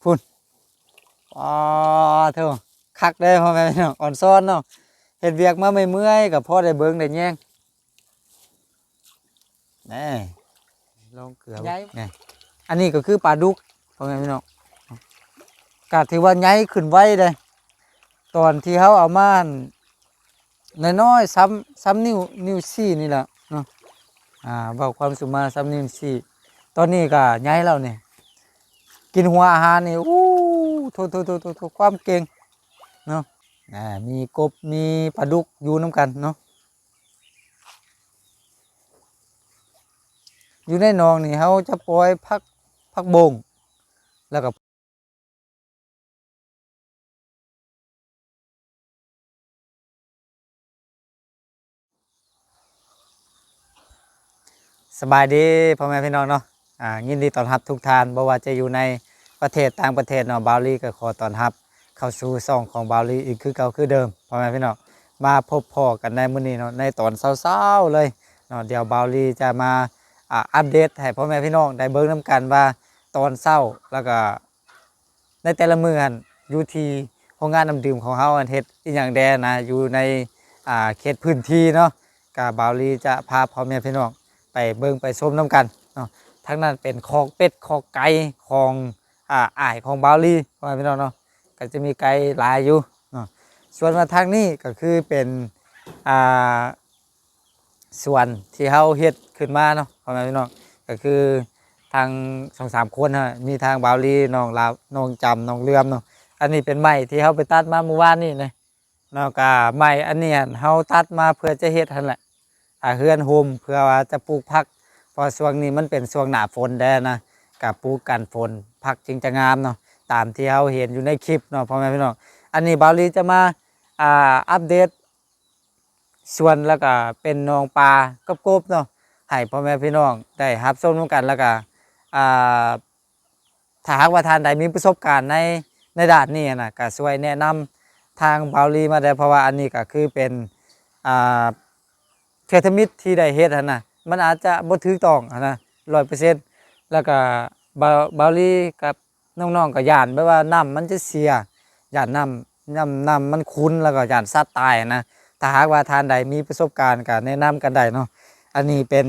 ພຸ້ນ ປາໂທ້ ຄັກເດ້ພໍ່ແມ່ພີ່ນ້ອງ ອອນຊອນເນາະ ເຮັດວຽກມາເມື່ອຍໆ ກໍພໍໄດ້ເບິ່ງໄດ້ແຍງ ແນ່ ລອງເກືອ ໃຫຍ່ ແນ່ ອັນນີ້ກໍຄືປາດຸກ ພໍ່ແມ່ພີ່ນ້ອງ ກໍຖືວ່າໃຫຍ່ຂຶ້ນໄວເດ້ ຕອນທີ່ເຮົາເອົາມາຫັ້ນ ນ້ອຍໆ ສ່ຳ ສ່ຳນິ້ວ ນິ້ວຊີ້ນີ້ແຫຼະເນາະ ອ່າ ເວົ້າຄວາມສຸມມາສ່ຳນິ້ວຊີ້ ຕອນນີ້ກໍໃຫຍ່ແລ້ວນີ້ ກິນຫົວອາຫານນີ້ ໂອ້ ໂທ້ໆໆໆ ຄວາມເກັ່ງເນາະ ອ່າ ມີກົບ ມີປາດຸກຢູ່ນຳກັນເນາະ ຢູ່ໃນໜອງນີ້ເຮົາຈະປ່ອຍຜັກ ຜັກບົ້ງ ແລ້ວກໍ ສະບາຍດີພໍ່ແມ່ພີ່ນ້ອງເນາະ ອ່າ ຍິນດີຕ້ອນຮັບທຸກທ່ານ ບໍ່ວ່າຈະຢູ່ໃນປະເທດຕ່າງປະເທດເນາະ ບ່າວລີກໍຂໍຕ້ອນຮັບເຂົ້າສູ່ຊ່ອງຂອງບ່າວລີອີກຄືເກົ່າຄືເດີມ ພໍ່ແມ່ພີ່ນ້ອງ ມາພົບພໍ້ກັນໃນມື້ນີ້ເນາະ ໃນຕອນເຊົ້າໆ ເລີຍເນາະ ດຽວບ່າວລີຈະມາ ອ່າ ອັບເດດໃຫ້ພໍ່ແມ່ພີ່ນ້ອງໄດ້ເບິ່ງນຳກັນວ່າຕອນເຊົ້າ ແລ້ວກໍ ໃນແຕ່ລະມື້ຫັ້ນ ຢູ່ທີ່ໂຮງງານນ້ຳດື່ມຂອງເຮົາຫັ້ນ ເຮັດອີ່ຫຍັງແດ່ນະ ຢູ່ໃນ ອ່າ ເຂດພື້ນທີ່ເນາະ ກະບ່າວລີຈະພາພໍ່ແມ່ພີ່ນ້ອງໄປເບິ່ງໄປຊົມນຳກັນເນາະ ທາງນັ້ນເປັນຄອກເປັດຄອກໄກ່ຂອງ ອ່າ ອ້າຍຂອງບ່າວລີ ພໍ່ແມ່ພີ່ນ້ອງເນາະ ກະຈະມີໄກ່ຫຼາຍຢູ່ເນາະ ສ່ວນວ່າທາງນີ້ກໍຄືເປັນ ອ່າ ສວນທີ່ເຮົາເຮັດຂຶ້ນມາເນາະ ພໍ່ແມ່ພີ່ນ້ອງ ກໍຄືທັງສອງສາມຄົນນະ ມີທັງບ່າວລີ ນ້ອງລາວ ນ້ອງຈຳ ນ້ອງເຫຼືອມເນາະ ອັນນີ້ເປັນໄມ້ທີ່ເຮົາໄປຕັດມາມື້ວານນີ້ນະເນາະ ກະໄມ້ອັນນີ້ຫັ້ນ ເຮົາຕັດມາເພື່ອຈະເຮັດຫັ້ນແຫຼະ ອ່າ ເຮືອນໂຮມ ເພື່ອວ່າຈະປູກຜັກ ເພາະວ່າຊ່ວງນີ້ມັນເປັນຊ່ວງໜ້າຝົນແດ່ນະ ກະປູກກັນຝົນ ຜັກຈຶ່ງຈະງາມເນາະ ຕາມທີ່ເຮົາເຫັນຢູ່ໃນຄລິບເນາະ ພໍ່ແມ່ພີ່ນ້ອງ ອັນນີ້ບ່າວລີຈະມາ ອ່າ ອັບເດດ ສວນ ແລ້ວກະເປັນໜອງປາກັບກົບເນາະ ໃຫ້ພໍ່ແມ່ພີ່ນ້ອງໄດ້ຮັບຊົມນຳກັນ ແລ້ວກະ ອ່າ ຖ້າຫາກວ່າທ່ານໃດມີປະສົບການໃນ ໃນດ້ານນີ້ນະ ກະຊ່ວຍແນະນຳທາງບ່າວລີມາແດ່ ເພາະວ່າອັນນີ້ກະຄືເປັນ ອ່າ ເທື່ອທຳອິດທີ່ໄດ້ເຮັດຫັ້ນນະ ມັນອາດຈະບໍ່ຖືກຕ້ອງຫັ້ນນະ ຮ້ອຍເປີເຊັນ ແລ້ວກະບ່າວ ບ່າວລີກັບ ນ້ອງໆກໍຢ້ານແບບວ່ານ້ຳມັນຈະເສຍ ຢ້ານນ້ຳ ນ້ຳ ນ້ຳມັນຂຸ່ນ ແລ້ວກໍຢ້ານສັດຕາຍນະ ຖ້າຫາກວ່າທ່ານໃດມີປະສົບການກໍແນະນຳກັນໄດ້ເນາະ ອັນນີ້ເປັນ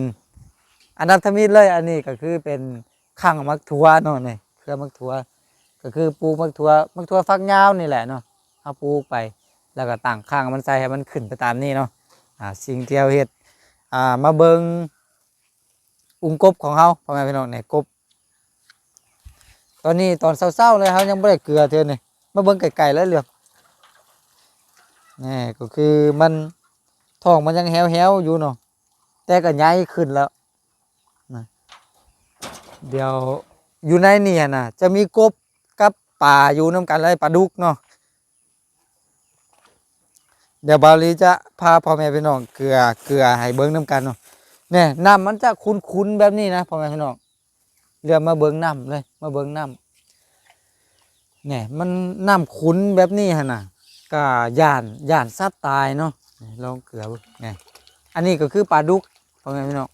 ອັນດັບທຳອິດເລີຍ ອັນນີ້ກໍຄືເປັນຄັງໝາກຖົ່ວເນາະ ນີ້ເຄືອໝາກຖົ່ວ ກໍຄືປູກໝາກຖົ່ວ ໝາກຖົ່ວຝັກຍາວນີ້ແຫຼະເນາະ ເຮົາປູກໄປ ແລ້ວກໍຕັ້ງຄັງມັນໃສ່ໃຫ້ມັນຂຶ້ນໄປຕາມນີ້ເນາະ ອ່າ ສິ່ງທີ່ເຮົາເຮັດ ອ່າ ມາເບິ່ງ ອຸງກົບຂອງເຮົາ ພໍ່ແມ່ພີ່ນ້ອງ ນີ້ກົບ ຕອນນີ້ຕອນເຊົ້າໆ ເລີຍ ເຮົາຍັງບໍ່ໄດ້ເກືອເທື່ອນີ້ ມາເບິ່ງໃກ້ໆ ເລີຍເຫຼືອມ ນີ້ກໍຄືມັນ ທ້ອງມັນຍັງແຫ້ວໆ ຢູ່ເນາະ ແຕ່ກໍໃຫຍ່ຂຶ້ນແລ້ວນະ ດຽວຢູ່ໃນນີ້ຫັ້ນນະ ຈະມີກົບກັບປາຢູ່ນຳກັນເລີຍ ປາດຸກເນາະ ດຽວບ່າວລີຈະພາພໍ່ແມ່ພີ່ນ້ອງເກືອ ເກືອໃຫ້ເບິ່ງນຳກັນເນາະ ແນ່ ນ້ຳມັນຈະຂຸ່ນໆ ແບບນີ້ນະ ພໍ່ແມ່ພີ່ນ້ອງ ເຫຼືອມມາເບິ່ງນ້ຳເລີຍ ມາເບິ່ງນ້ຳ ແນ່ ມັນນ້ຳຂຸ່ນແບບນີ້ຫັ້ນນະ ກະຢ້ານ ຢ້ານສັດຕາຍເນາະ ນີ້ລອງເກືອເບິ່ງ ແນ່ ອັນນີ້ກໍຄືປາດຸກ ພໍ່ແມ່ພີ່ນ້ອງ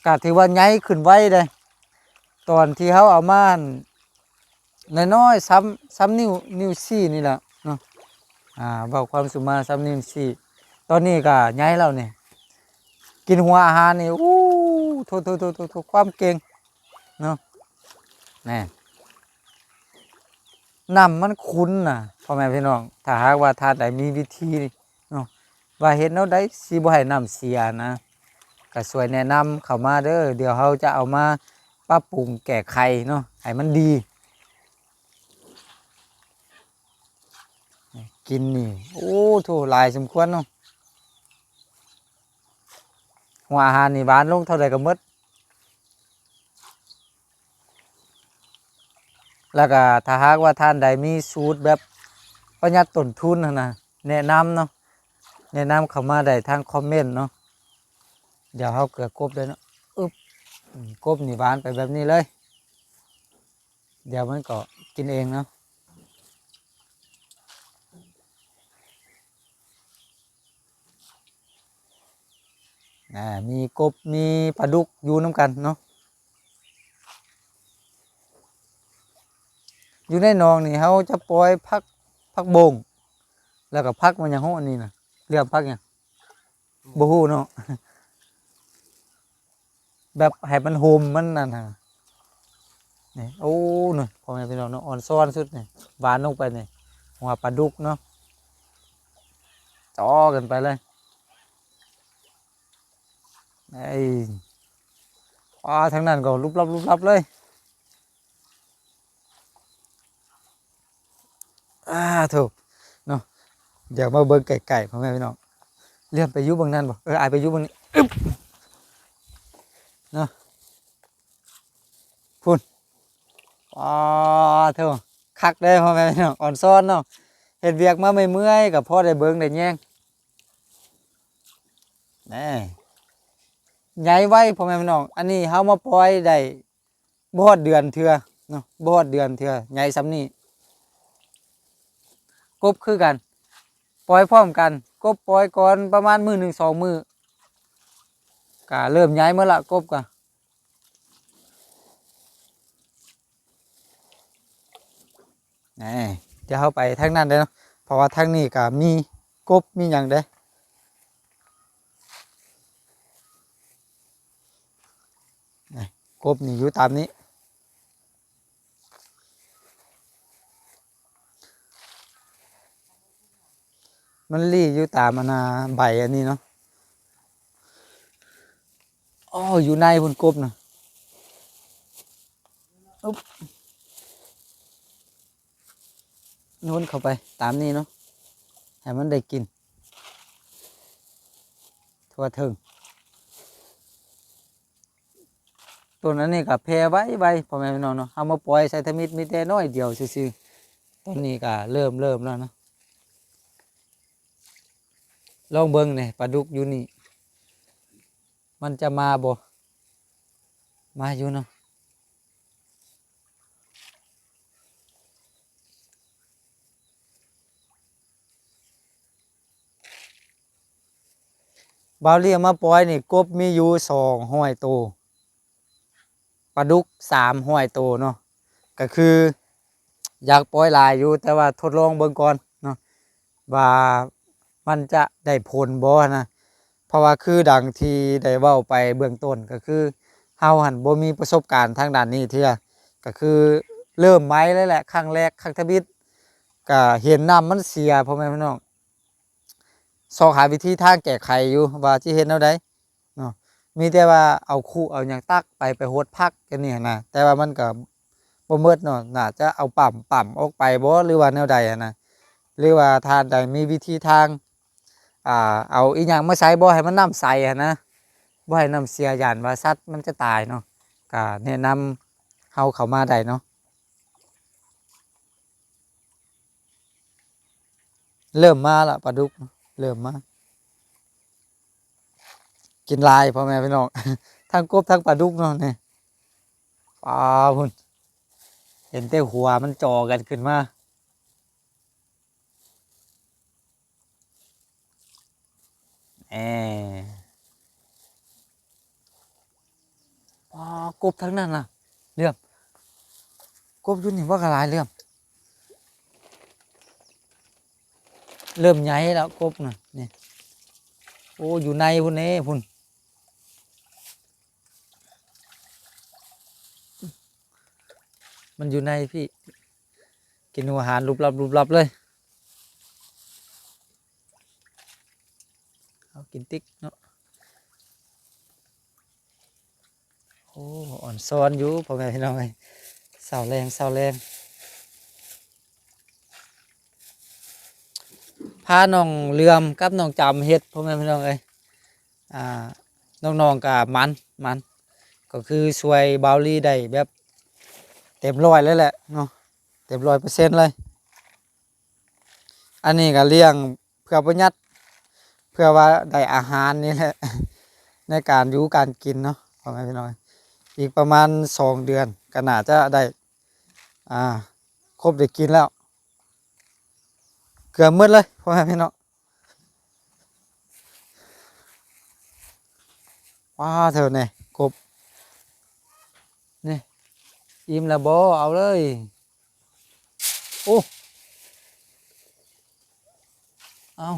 ກະຖືວ່າໃຫຍ່ຂຶ້ນໄວເດ້ ຕອນທີ່ເຮົາເອົາມາຫັ້ນ ນ້ອຍໆ ສ່ຳ ສ່ຳນິ້ວ ນິ້ວຊີ້ນີ້ແຫຼະເນາະ ອ່າ ເວົ້າຄວາມສຸມມາສ່ຳນິ້ວຊີ້ ຕອນນີ້ກໍໃຫຍ່ແລ້ວນີ້ ກິນຫົວອາຫານນີ້ ໂອ້ ໂທ້ໆໆໆ ຄວາມເກັ່ງເນາະ ແນ່ ນ້ຳມັນຂຸ່ນນະ ພໍ່ແມ່ພີ່ນ້ອງ ຖ້າຫາກວ່າທ່ານໃດມີວິທີ ເນາະ ວ່າເຮັດແນວໃດຊິບໍ່ໃຫ້ນ້ຳເສຍນະ ກໍຊ່ວຍແນະນຳເຂົ້າມາເດີ ດຽວເຮົາຈະເອົາມາປັບປຸງແກ້ໄຂເນາະ ໃຫ້ມັນດີ ກິນນີ້ ໂອ້ ໂທ້ ຫຼາຍສົມຄວນເນາະ ຫົວອາຫານນີ້ຫວ່ານລົງເທົ່າໃດກໍໝົດ. ແລ້ວກໍຖ້າຫາກວ່າທ່ານໃດມີສູດແບບປະຢັດຕົ້ນທຶນຫັ້ນນະ ແນະນຳເນາະ ແນະນຳເຂົ້າມາໄດ້ທາງຄອມເມັນເນາະ. ດຽວເຮົາເກືອກົບເລີຍເນາະ ອຶບ ອືມ ກົບນີ້ຫວ່ານໄປແບບນີ້ເລີຍ ດຽວມັນກໍກິນເອງເນາະ. ອ່າ ມີກົບ ມີປາດຸກຢູ່ນຳກັນເນາະ. ຢູ່ໃນໜອງນີ້ເຮົາຈະປ່ອຍຜັກ ຜັກບົ້ງ ແລ້ວກໍຜັກ ມັນຫຍັງເນາະ ອັນນີ້ນະ ເລື່ອງຜັກຫຍັງ ບໍ່ຮູ້ເນາະ ແບບໃຫ້ມັນໂຮມ ມັນນັ້ນນະ ນີ້ ໂອ້ ນີ້ ພໍ່ແມ່ພີ່ນ້ອງເນາະ ອ່ອນຊ້ອນສຸດນີ້ ຫວ່ານລົງໄປນີ້ ຫົວປາດຸກເນາະ ຈໍກັນໄປເລີຍ ເອີຍ ອ້າ ທາງນັ້ນກໍລຸບລັບ ລຸບລັບເລີຍ ອ້າ ໂທ້ ເນາະ ດຽວມາເບິ່ງໃກ້ໆ ພໍ່ແມ່ພີ່ນ້ອງ ເລື່ອນໄປຢູ່ເບິ່ງນັ້ນບໍ່ ເອີ ອ້າຍໄປຢູ່ເບິ່ງນີ້ ອຶບ ເນາະ ພຸ້ນ ອ້າ ໂທ້ ຄັກເດ້ ພໍ່ແມ່ພີ່ນ້ອງ ອ່ອນຊ້ອນເນາະ ເຮັດວຽກມາເມື່ອຍໆ ກໍພໍໄດ້ເບິ່ງໄດ້ແຍງ ແນ່ ໃຫຍ່ໄວ ພໍ່ແມ່ພີ່ນ້ອງ ອັນນີ້ເຮົາມາປ່ອຍໄດ້ ບໍ່ຮອດເດືອນເທື່ອເນາະ ບໍ່ຮອດເດືອນເທື່ອ ໃຫຍ່ສ່ຳນີ້ ກົບຄືກັນ ປ່ອຍພ້ອມກັນ ກົບປ່ອຍກ່ອນປະມານມື້ໜຶ່ງສອງມື້ ກະເລີ່ມໃຫຍ່ໝົດລະ ກົບກະ ແນ່ ດຽວເຮົາໄປທາງນັ້ນເດີເນາະ ເພາະວ່າທາງນີ້ກະມີກົບມີຫຍັງເດ້ ນີ້ ກົບນີ້ຢູ່ຕາມນີ້ ມັນລີ້ຢູ່ຕາມອັນນ່າ ໃບອັນນີ້ເນາະ ອໍ ຢູ່ໃນພຸ້ນກົບນະ ອຶບ ໂຍນເຂົ້າໄປຕາມນີ້ເນາະ ໃຫ້ມັນໄດ້ກິນທົ່ວເຖິງ ຕົ້ນອັນນີ້ກໍແຜ່ໄວໆ ພໍ່ແມ່ພີ່ນ້ອງເນາະ ເຮົາມາປ່ອຍໃສ່ທຳອິດມີແຕ່ໜ້ອຍດຽວຊື່ໆ ຕອນນີ້ກໍເລີ່ມ ເລີ່ມແລ້ວເນາະ ລອງເບິ່ງແດ່ ປາດຸກຢູ່ນີ້ ມັນຈະມາບໍ່ ມາຢູ່ເນາະ ບ່າວລີເອົາມາປ່ອຍນີ້ ກົບມີຢູ່ສອງຮ້ອຍໂຕ ປາດຸກສາມຮ້ອຍໂຕເນາະ ກໍຄືຢາກປ່ອຍຫຼາຍຢູ່ ແຕ່ວ່າທົດລອງເບິ່ງກ່ອນເນາະ ວ່າມັນຈະໄດ້ຜົນບໍ່ນະ ເພາະວ່າຄືດັ່ງທີ່ໄດ້ເວົ້າໄປເບື້ອງຕົ້ນ ກໍຄືເຮົາຫັ້ນບໍ່ມີປະສົບການທາງດ້ານນີ້ເທື່ອ ກໍຄືເລີ່ມໃໝ່ເລີຍແຫຼະ ຄັ້ງແລກ ຄັ້ງທຳອິດ ກໍເຫັນນ້ຳມັນເສຍ ພໍ່ແມ່ພີ່ນ້ອງ ຊອກຫາວິທີທາງແກ້ໄຂຢູ່ວ່າຊິເຮັດແນວໃດເນາະ ມີແຕ່ວ່າເອົາຄຸເອົາຫຍັງຕັກໄປ ໄປຫົດຜັກແນວນີ້ຫັ້ນນະ ແຕ່ວ່າມັນກໍບໍ່ໝົດເນາະ ໜ້າຈະເອົາປ້ຳ ປ້ຳອອກໄປບໍ່ ຫຼືວ່າແນວໃດຫັ້ນນະ ຫຼືວ່າທ່ານໃດມີວິທີທາງ ອ່າ ເອົາອີ່ຫຍັງມາໃສ່ບໍ່ໃຫ້ມັນນ້ຳໃສຫັ້ນນະ ບໍ່ໃຫ້ນ້ຳເສຍ ຢ້ານວ່າສັດມັນຈະຕາຍເນາະ ກໍແນະນຳເຮົາເຂົ້າມາໄດ້ເນາະ. ເລີ່ມມາລະປາດຸກ ເລີ່ມມາ ກິນຫຼາຍພໍ່ແມ່ພີ່ນ້ອງ ທັງກົບທັງປາດຸກເນາະນີ້ ປາພຸ້ນ ເຫັນແຕ່ຫົວມັນຈໍກັນຂຶ້ນມາ. ແອ ປາ ກົບທັງນັ້ນນະ ເຫຼືອມ ກົບຢູ່ນີ້ວ່າກໍຫຼາຍເຫຼືອມ ເລີ່ມໃຫຍ່ແລ້ວກົບນະນີ້ ໂອ້ ຢູ່ໃນພຸ້ນເດ້ພຸ້ນ ມັນຢູ່ໃນພີ້ ກິນຫົວອາຫານລຸບລັບ ລຸບລັບເລີຍ ເອົາກິນຕິກເນາະ ໂອ້ ອ່ອນຊ້ອນຢູ່ພໍ່ແມ່ພີ່ນ້ອງເອີຍ ເຊົ້າແລງ ເຊົ້າແລງ ພານ້ອງເຫຼືອມກັບນ້ອງຈຳເຮັດ ພໍ່ແມ່ພີ່ນ້ອງເອີຍ ອ່າ ນ້ອງໆກໍໝັນ ໝັນ ກໍຄືຊ່ວຍບ່າວລີໄດ້ແບບເຕັມຮ້ອຍເລີຍແຫຼະເນາະ ເຕັມຮ້ອຍເປີເຊັນເລີຍ ອັນນີ້ກໍລ້ຽງເພື່ອປະຢັດ ເພື່ອວ່າໄດ້ອາຫານນີ້ແຫຼະ ໃນການຢູ່ການກິນເນາະ ພໍ່ແມ່ພີ່ນ້ອງ ອີກປະມານສອງເດືອນກໍໜ້າຈະໄດ້ ອ່າ ຄົບໄດ້ກິນແລ້ວ ເກືອບໝົດເລີຍພໍ່ແມ່ພີ່ນ້ອງ ວ້າ ເຖິງນີ້ກົບ ນີ້ ອີ່ມແລ້ວບໍ່ ເອົາເລີຍ ໂອ້ ເອົາ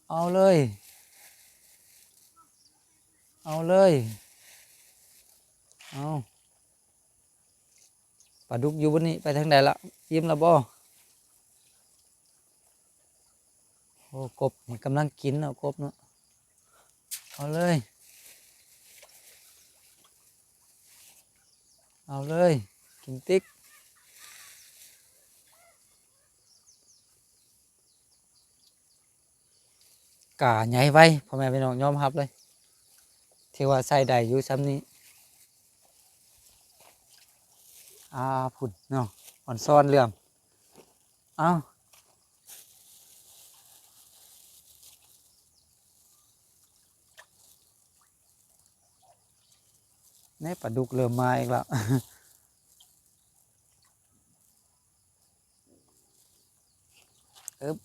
ເອົາເລີຍ ເອົາເລີຍ ເອົາ. ປາດຸກຢູ່ບ່ອນນີ້ໄປທາງໃດລະ? ອີ່ມລະບໍ່? ໂອ້ ກົບນີ້ກຳລັງກິນເນາະ ກົບເນາະ. ເອົາເລີຍ ເອົາເລີຍ ກິນຕິກ. ກະໃຫຍ່ໄວ ພໍ່ແມ່ພີ່ນ້ອງ ຍອມຮັບເລີຍ ຖືວ່າໃຊ້ໄດ້ຢູ່ຊ່ຳນີ້. ອ່າ ພຸ້ນເນາະ ອອນຊອນເຫຼືອມ. ເອົ້າ ແນ່ ປາດຸກເລີ່ມມາອີກແລ້ວ. ອຶບ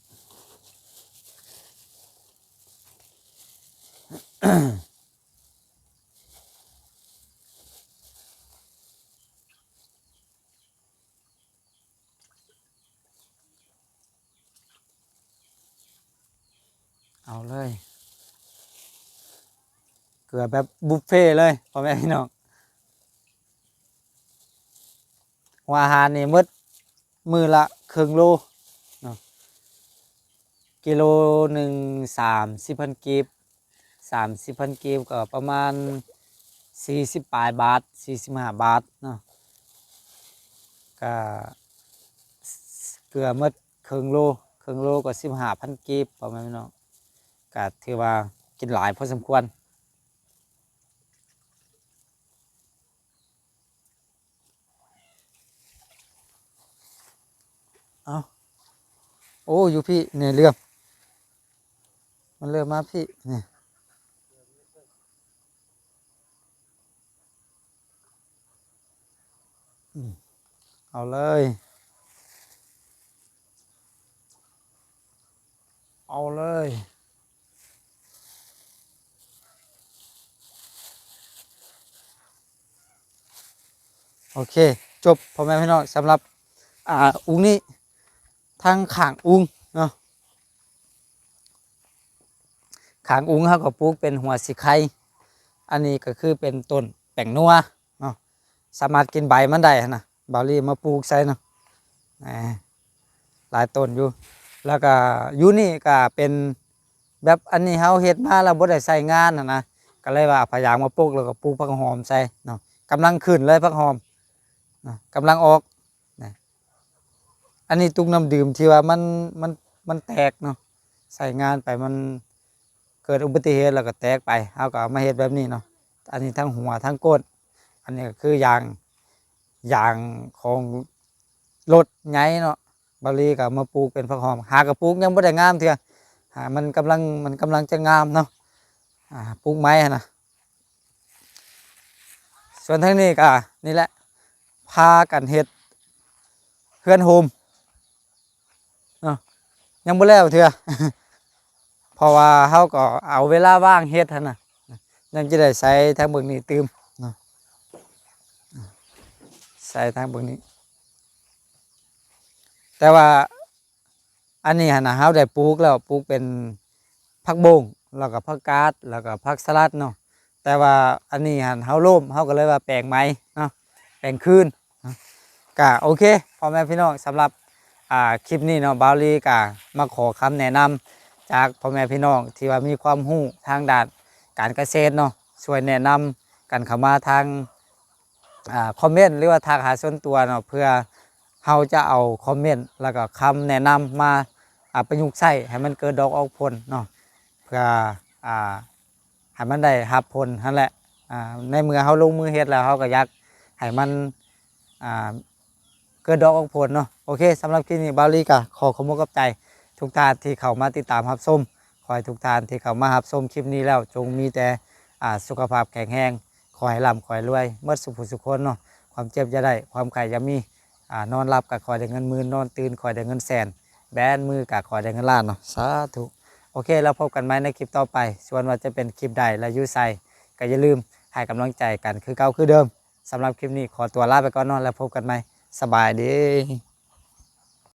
ເອົາເລີຍ ເກືອແບບບຸບເຟເລີຍ ພໍ່ແມ່ພີ່ນ້ອງ. ຫົວອາຫານນີ້ໝົດມື້ລະເຄິ່ງໂລເນາະ ກິໂລໜຶ່ງ ສາມສິບພັນກີບ ສາມສິບພັນກີບກໍປະມານສີ່ສິບປາຍບາດ ສີ່ສິບຫ້າບາດເນາະ ກະເກືອໝົດເຄິ່ງໂລ ເຄິ່ງໂລກໍສິບຫ້າພັນກີບ ພໍ່ແມ່ພີ່ນ້ອງ ກະຖືວ່າກິນຫຼາຍພໍສົມຄວນ. ເອົ້າ ໂອ້ ຢູ່ພີ້ແນ່ ເຫຼືອມ ມັນເລີ່ມມາພີ້ນີ້. ອືມ ເອົາເລີຍ ເອົາເລີຍ. ໂອເຄ ຈົບ ພໍ່ແມ່ພີ່ນ້ອງ ສຳລັບ ອ່າ ອຸງນີ້ ທັງຂ້າງອຸງເນາະ ຂ້າງອຸງເຮົາກໍປູກເປັນຫົວສີໄຄ ອັນນີ້ກໍຄືເປັນຕົ້ນແປ້ງນົວເນາະ ສາມາດກິນໃບມັນໄດ້ຫັ້ນນະ ບ່າວລີມາປູກໃສ່ເນາະ ແໝ ຫຼາຍຕົ້ນຢູ່. ແລ້ວກໍຢູ່ນີ້ກໍເປັນແບບ ອັນນີ້ເຮົາເຮັດມາແລ້ວບໍ່ໄດ້ໃຊ້ງານຫັ້ນນະ ກໍເລີຍວ່າເອົາຜ້າຢາງມາປົກ ແລ້ວກໍປູກຜັກຫອມໃສ່ເນາະ ກຳລັງຂຶ້ນເລີຍຜັກຫອມເນາະ ກຳລັງອອກນະ. ອັນນີ້ຕຸກນ້ຳດື່ມທີ່ວ່າມັນ ມັນ ມັນແຕກເນາະ ໃຊ້ງານໄປມັນເກີດອຸບັດຕິເຫດ ແລ້ວກໍແຕກໄປ ເຮົາກໍເອົາມາເຮັດແບບນີ້ເນາະ. ອັນນີ້ທັງຫົວທັງກົ້ນ ອັນນີ້ກໍຄືຢາງ ຢາງຂອງລົດໃຫຍ່ເນາະ ບ່າວລີກໍເອົາມາປູກເປັນຜັກຫອມ ຫາກໍປູກຍັງບໍ່ໄດ້ງາມເທື່ອ ຫາມັນກຳລັງ ມັນກຳລັງຈະງາມເນາະ ອ່າ ປູກໃໝ່ຫັ້ນນະ. ສ່ວນທາງນີ້ກໍນີ້ແຫຼະ ພາກັນເຮັດເຮືອນໂຮມເນາະ ຍັງບໍ່ແລ້ວເທື່ອ ເພາະວ່າເຮົາກໍເອົາເວລາວ່າງເຮັດຫັ້ນນະ ຍັງຈະໄດ້ໃສ່ທາງເບື້ອງນີ້ຕື່ມເນາະ ໃສ່ທາງເບື້ອງນີ້ ແຕ່ວ່າ ອັນນີ້ຫັ້ນນະ ເຮົາໄດ້ປູກແລ້ວ ປູກເປັນຜັກບົ້ງ ແລ້ວກໍຜັກກາດ ແລ້ວກໍຜັກສະຫຼັດເນາະ ແຕ່ວ່າອັນນີ້ຫັ້ນເຮົາໂລມ ເຮົາກໍເລີຍວ່າແປງໃໝ່ເນາະ ແປງຄືນເນາະ. ກະໂອເຄ ພໍ່ແມ່ພີ່ນ້ອງ ສຳລັບ ອ່າ ຄລິບນີ້ເນາະ ບ່າວລີກະມາຂໍຄຳແນະນຳຈາກພໍ່ແມ່ພີ່ນ້ອງທີ່ວ່າມີຄວາມຮູ້ທາງດ້ານການກະເສດເນາະ ຊ່ວຍແນະນຳກັນເຂົ້າມາທາງ ອ່າ ຄອມເມັນ ຫຼືວ່າທັກຫາສ່ວນຕົວເນາະ ເພື່ອເຮົາຈະເອົາຄອມເມັນ ແລ້ວກໍຄຳແນະນຳມາ ອ່າ ປະຍຸກໃຊ້ໃຫ້ມັນເກີດດອກອອກຜົນເນາະ ເພື່ອ ອ່າ ໃຫ້ມັນໄດ້ຮັບຜົນຫັ້ນແຫຼະ. ອ່າ ໃນເມື່ອເຮົາລົງມືເຮັດແລ້ວ ເຮົາກໍຢາກໃຫ້ມັນ ອ່າ ເກີດດອກອອກຜົນເນາະ. ໂອເຄ ສຳລັບຄລິບນີ້ ບ່າວລີກໍຂໍຂອບອົກຂອບໃຈທຸກທ່ານທີ່ເຂົ້າມາຕິດຕາມຮັບຊົມ. ຂໍໃຫ້ທຸກທ່ານທີ່ເຂົ້າມາຮັບຊົມຄລິບນີ້ແລ້ວ ຈົ່ງມີແຕ່ ອ່າ ສຸຂະພາບແຂງແຮງ, ຂໍໃຫ້ລ່ຳ ຂໍໃຫ້ລວຍໝົດສູ່ຜູ້ສູ່ຄົນເນາະ. ຄວາມເຈັບຢ່າໄດ້ ຄວາມໄຂ້ຢ່າມີ, ອ່າ ນອນຫຼັບກໍຂໍໃຫ້ໄດ້ເງິນໝື່ນ, ນອນຕື່ນຂໍໃຫ້ໄດ້ເງິນແສນ, ແບນມືກໍຂໍໃຫ້ໄດ້ເງິນລ້ານເນາະ. ສາທຸ. ໂອເຄ ແລ້ວພົບກັນໃໝ່ໃນຄລິບຕໍ່ໄປ. ສ່ວນວ່າຈະເປັນຄລິບໃດ ແລະ ຢູ່ໃສ ກໍຢ່າລືມໃຫ້ກຳລັງໃຈກັນຄືເກົ່າຄືເດີມ. ສຳລັບຄລິບນີ້ຂໍຕົວລາໄປກ່ອນເນາະ ແລ້ວພົບກັນໃໝ່. ສະບາຍດີ.